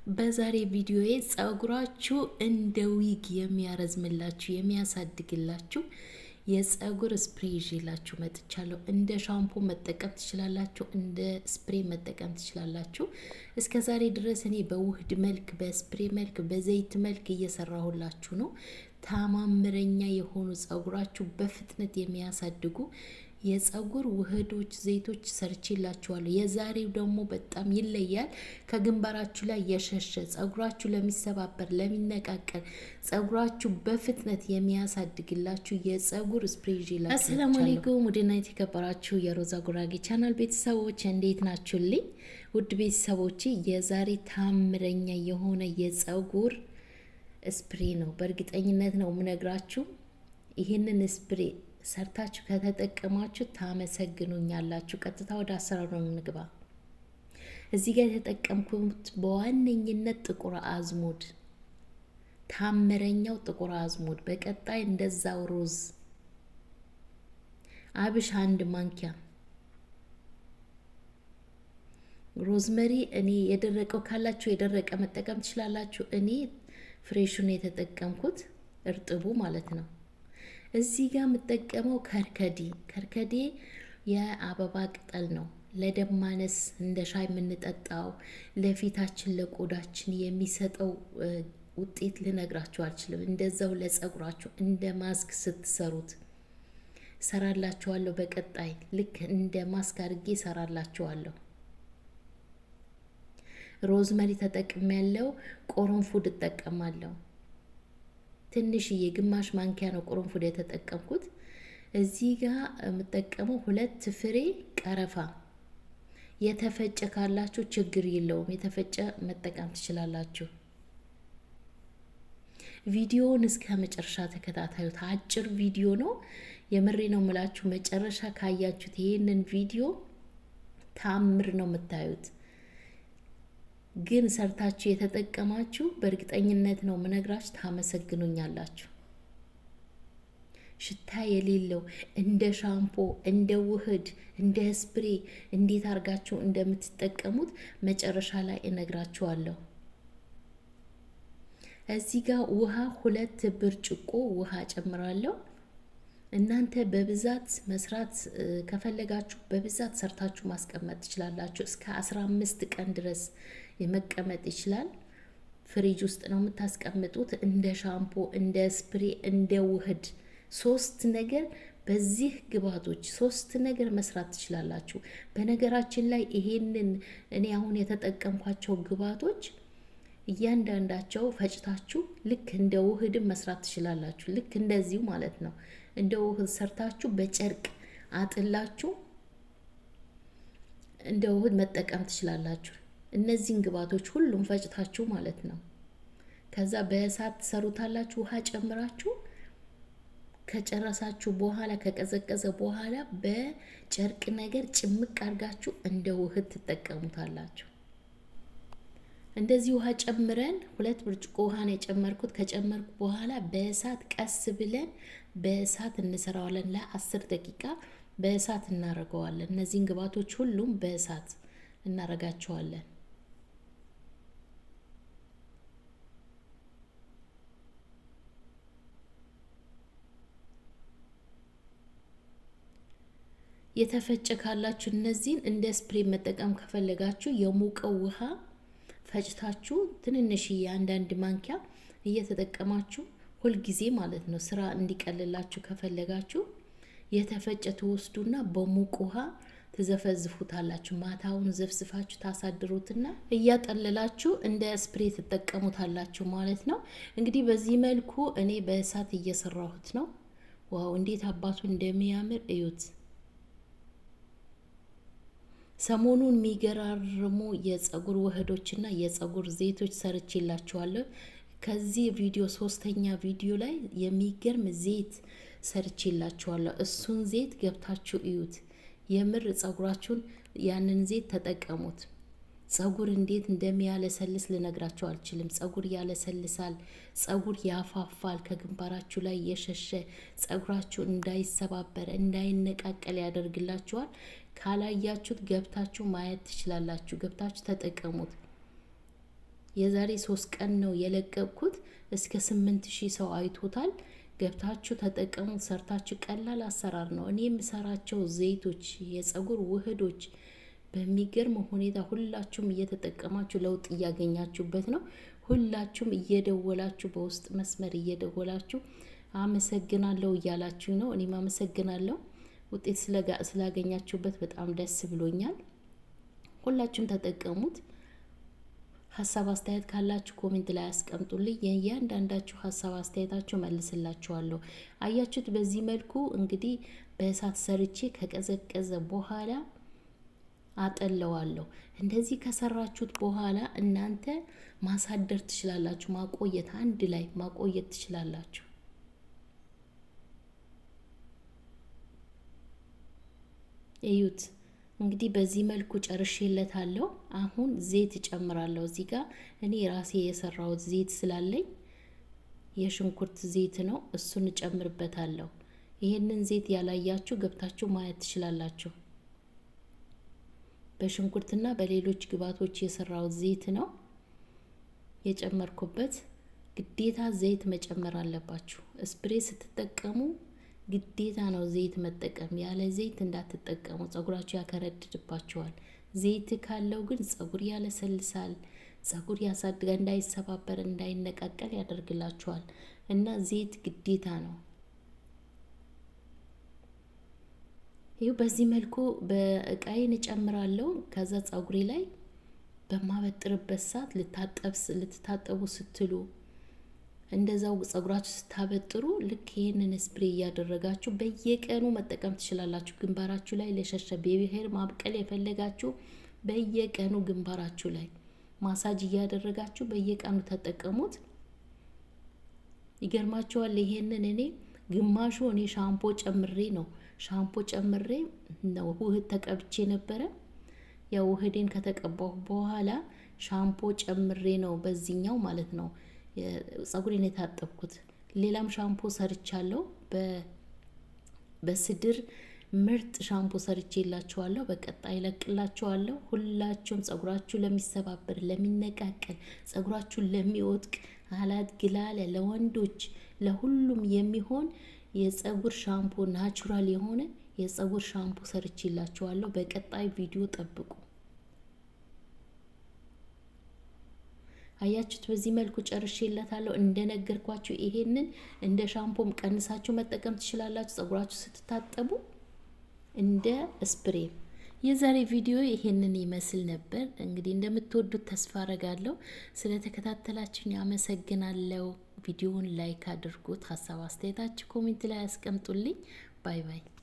በዛሬ ቪዲዮዬ ጸጉራችሁ እንደ ዊግ የሚያረዝምላችሁ የሚያሳድግላችሁ የጸጉር spray ይዤላችሁ መጥቻለሁ። እንደ ሻምፖ መጠቀም ትችላላችሁ፣ እንደ spray መጠቀም ትችላላችሁ። እስከ ዛሬ ድረስ እኔ በውህድ መልክ፣ በ spray መልክ፣ በዘይት መልክ እየሰራሁላችሁ ነው። ታማምረኛ የሆኑ ጸጉራችሁ በፍጥነት የሚያሳድጉ የጸጉር ውህዶች፣ ዘይቶች ሰርቼላችኋለሁ። የዛሬው ደግሞ በጣም ይለያል። ከግንባራችሁ ላይ የሸሸ ጸጉራችሁ ለሚሰባበር፣ ለሚነቃቀል ጸጉራችሁ በፍጥነት የሚያሳድግላችሁ የጸጉር spray ይዤላችሁ። السلام عليكم ውድና የተከበራችሁ የሮዛ ጉራጌ ቻናል ቤተሰቦች እንዴት ናችሁልኝ? ውድ ቤተሰቦች የዛሬ ታምረኛ የሆነ የጸጉር spray ነው። በእርግጠኝነት ነው የምነግራችሁ ይህንን spray ሰርታችሁ ከተጠቀማችሁ ታመሰግኑኛላችሁ። ቀጥታ ወደ አሰራሩ እንግባ። እዚህ ጋር የተጠቀምኩት በዋነኝነት ጥቁር አዝሙድ፣ ታምረኛው ጥቁር አዝሙድ፣ በቀጣይ እንደዛው ሩዝ፣ አብሽ አንድ ማንኪያ፣ rosemary። እኔ የደረቀው ካላችሁ የደረቀ መጠቀም ትችላላችሁ። እኔ fresh ኡን የተጠቀምኩት እርጥቡ ማለት ነው። እዚህ ጋር የምጠቀመው ከርከዴ፣ ከርከዴ የአበባ ቅጠል ነው። ለደም ማነስ እንደ ሻይ የምንጠጣው ለፊታችን ለቆዳችን የሚሰጠው ውጤት ልነግራችሁ አልችልም። እንደዛው ለጸጉራችሁ እንደ ማስክ ስትሰሩት ሰራላችኋለሁ። በቀጣይ ልክ እንደ ማስክ አድርጌ ሰራላችኋለሁ። rosemary ተጠቅሜያለሁ። ቅርንፉድ እጠቀማለሁ። ትንሽዬ ግማሽ ማንኪያ ነው ቅርንፉድ የተጠቀምኩት። እዚህ ጋር የምጠቀመው 2 ፍሬ ቀረፋ፣ የተፈጨ ካላችሁ ችግር የለውም፣ የተፈጨ መጠቀም ትችላላችሁ። ቪዲዮውን እስከ መጨረሻ ተከታታዩት። አጭር ቪዲዮ ነው፣ የምሬ ነው የምላችሁ። መጨረሻ ካያችሁት ይሄንን ቪዲዮ ታምር ነው የምታዩት። ግን ሰርታችሁ የተጠቀማችሁ በእርግጠኝነት ነው ምነግራችሁ ታመሰግኑኛላችሁ። ሽታ የሌለው እንደ ሻምፖ፣ እንደ ውህድ፣ እንደ spray እንዴት አድርጋችሁ እንደምትጠቀሙት መጨረሻ ላይ እነግራችኋለሁ። እዚህ ጋር ውሃ 2 ብርጭቆ ውሃ ጨምራለሁ። እናንተ በብዛት መስራት ከፈለጋችሁ በብዛት ሰርታችሁ ማስቀመጥ ትችላላችሁ። እስከ 15 ቀን ድረስ መቀመጥ ይችላል። ፍሪጅ ውስጥ ነው የምታስቀምጡት። እንደ ሻምፖ፣ እንደ spray፣ እንደ ውህድ 3 ነገር በዚህ ግብአቶች 3 ነገር መስራት ትችላላችሁ። በነገራችን ላይ ይሄንን እኔ አሁን የተጠቀምኳቸው ግብአቶች እያንዳንዳቸው ፈጭታችሁ ልክ እንደ ውህድም መስራት ትችላላችሁ። ልክ እንደዚሁ ማለት ነው። እንደ ውህድ ሰርታችሁ በጨርቅ አጥላችሁ እንደ ውህድ መጠቀም ትችላላችሁ። እነዚህን ግብአቶች ሁሉም ፈጭታችሁ ማለት ነው። ከዛ በእሳት ትሰሩታላችሁ። ውሃ ጨምራችሁ ከጨረሳችሁ በኋላ ከቀዘቀዘ በኋላ በጨርቅ ነገር ጭምቅ አድርጋችሁ እንደ ውህድ ትጠቀሙታላችሁ። እንደዚህ ውሃ ጨምረን 2 ብርጭቆ ውሃ ነው የጨመርኩት። ከጨመርኩ በኋላ በእሳት ቀስ ብለን በእሳት እንሰራዋለን። ለ10 ደቂቃ በእሳት እናረገዋለን። እነዚህን ግብአቶች ሁሉም በእሳት እናረጋቸዋለን። የተፈጨ ካላችሁ እነዚህን እንደ ስፕሬ መጠቀም ከፈለጋችሁ የሞቀው ውሃ ፈጭታችሁ ትንንሽዬ አንዳንድ ማንኪያ እየተጠቀማችሁ ሁልጊዜ ማለት ነው ስራ እንዲቀልላችሁ ከፈለጋችሁ የተፈጨ ትወስዱና በሙቅ ውሃ ትዘፈዝፉታላችሁ። ማታውን ዘፍዝፋችሁ ታሳድሩትና እያጠለላችሁ እንደ ስፕሬ ትጠቀሙታላችሁ ማለት ነው። እንግዲህ በዚህ መልኩ እኔ በእሳት እየሰራሁት ነው። wow እንዴት አባቱ እንደሚያምር እዩት። ሰሞኑን የሚገራርሙ የጸጉር ውህዶችና የጸጉር ዘይቶች ሰርቼላችኋለሁ። ከዚህ ቪዲዮ 3ኛ ቪዲዮ ላይ የሚገርም ዘይት ሰርቼላችኋለሁ። እሱን ዘይት ገብታችሁ እዩት። የምር ጸጉራችሁን ያንን ዘይት ተጠቀሙት። ጸጉር እንዴት እንደሚያለሰልስ ልነግራችሁ አልችልም። ጸጉር ያለሰልሳል፣ ጸጉር ያፋፋል። ከግንባራችሁ ላይ የሸሸ ጸጉራችሁ እንዳይሰባበር እንዳይነቃቀል ያደርግላችኋል። ካላያችሁት ገብታችሁ ማየት ትችላላችሁ። ገብታችሁ ተጠቀሙት። የዛሬ 3 ቀን ነው የለቀቅኩት። እስከ 8000 ሰው አይቶታል። ገብታችሁ ተጠቀሙ። ሰርታችሁ ቀላል አሰራር ነው። እኔ የምሰራቸው ዘይቶች፣ የፀጉር ውህዶች በሚገርም ሁኔታ ሁላችሁም እየተጠቀማችሁ ለውጥ እያገኛችሁበት ነው። ሁላችሁም እየደወላችሁ፣ በውስጥ መስመር እየደወላችሁ አመሰግናለሁ እያላችሁ ነው። እኔም አመሰግናለሁ። ውጤት ስላገኛችሁበት በጣም ደስ ብሎኛል። ሁላችሁም ተጠቀሙት። ሀሳብ አስተያየት ካላችሁ comment ላይ አስቀምጡልኝ። የእያንዳንዳችሁ ሀሳብ አስተያየታችሁ መልስላችኋለሁ። አያችሁት? በዚህ መልኩ እንግዲህ በእሳት ሰርቼ ከቀዘቀዘ በኋላ አጠለዋለሁ። እንደዚህ ከሰራችሁት በኋላ እናንተ ማሳደር ትችላላችሁ። ማቆየት፣ አንድ ላይ ማቆየት ትችላላችሁ። እዩት እንግዲህ በዚህ መልኩ ጨርሼለታለሁ። አሁን ዘይት እጨምራለሁ። እዚህ ጋር እኔ ራሴ የሰራሁት ዘይት ስላለኝ የሽንኩርት ዘይት ነው፣ እሱን እጨምርበታለሁ። ይህንን ዘይት ያላያችሁ ገብታችሁ ማየት ትችላላችሁ። በሽንኩርትና በሌሎች ግብአቶች የሰራሁት ዘይት ነው የጨመርኩበት። ግዴታ ዘይት መጨመር አለባችሁ። Spray ስትጠቀሙ ግዴታ ነው ዘይት መጠቀም። ያለ ዘይት እንዳትጠቀሙ፣ ጸጉራችሁ ያከረድድባችኋል። ዘይት ካለው ግን ጸጉር ያለሰልሳል፣ ጸጉር ያሳድጋል፣ እንዳይሰባበር እንዳይነቃቀል ያደርግላችኋል። እና ዘይት ግዴታ ነው። ይኸው በዚህ መልኩ በእቃዬን እጨምራለሁ። ከዛ ጸጉሬ ላይ በማበጥርበት ሰዓት ልትታጠቡ ስትሉ፣ እንደዛው ጸጉራችሁ ስታበጥሩ ልክ ይህንን spray እያደረጋችሁ በየቀኑ መጠቀም ትችላላችሁ። ግንባራችሁ ላይ ለሸሸ፣ baby hair ማብቀል የፈለጋችሁ በየቀኑ ግንባራችሁ ላይ ማሳጅ እያደረጋችሁ በየቀኑ ተጠቀሙት። ይገርማችኋል። ይሄንን እኔ ግማሹ እኔ ሻምፖ ጨምሬ ነው ውህድ ተቀብቼ ነበረ። ያው ውህዴን ከተቀባሁ በኋላ ሻምፖ ጨምሬ ነው በዚህኛው ማለት ነው ጸጉሬን የታጠብኩት። ሌላም ሻምፖ ሰርቻለሁ። በስድር ምርጥ ሻምፖ ሰርቼላችኋለሁ። በቀጣይ እለቅላችኋለሁ። ሁላችሁም ጸጉራችሁ ለሚሰባበር፣ ለሚነቃቀል፣ ጸጉራችሁ ለሚወድቅ፣ አላድግ ላለ፣ ለወንዶች ለሁሉም የሚሆን የጸጉር ሻምፖ፣ natural የሆነ የጸጉር ሻምፖ ሰርቼላችኋለሁ። በቀጣይ ቪዲዮ ጠብቁ። አያችሁት? በዚህ መልኩ ጨርሼለታለሁ። እንደነገርኳችሁ ይሄንን እንደ ሻምፖም ቀንሳችሁ መጠቀም ትችላላችሁ። ጸጉራችሁ ስትታጠቡ እንደ spray። የዛሬ ቪዲዮ ይሄንን ይመስል ነበር። እንግዲህ እንደምትወዱት ተስፋ አረጋለሁ። ስለተከታተላችሁኝ አመሰግናለሁ። ቪዲዮውን like አድርጉት። ሀሳብ አስተያየታችሁ comment ላይ አስቀምጡልኝ። Bye bye።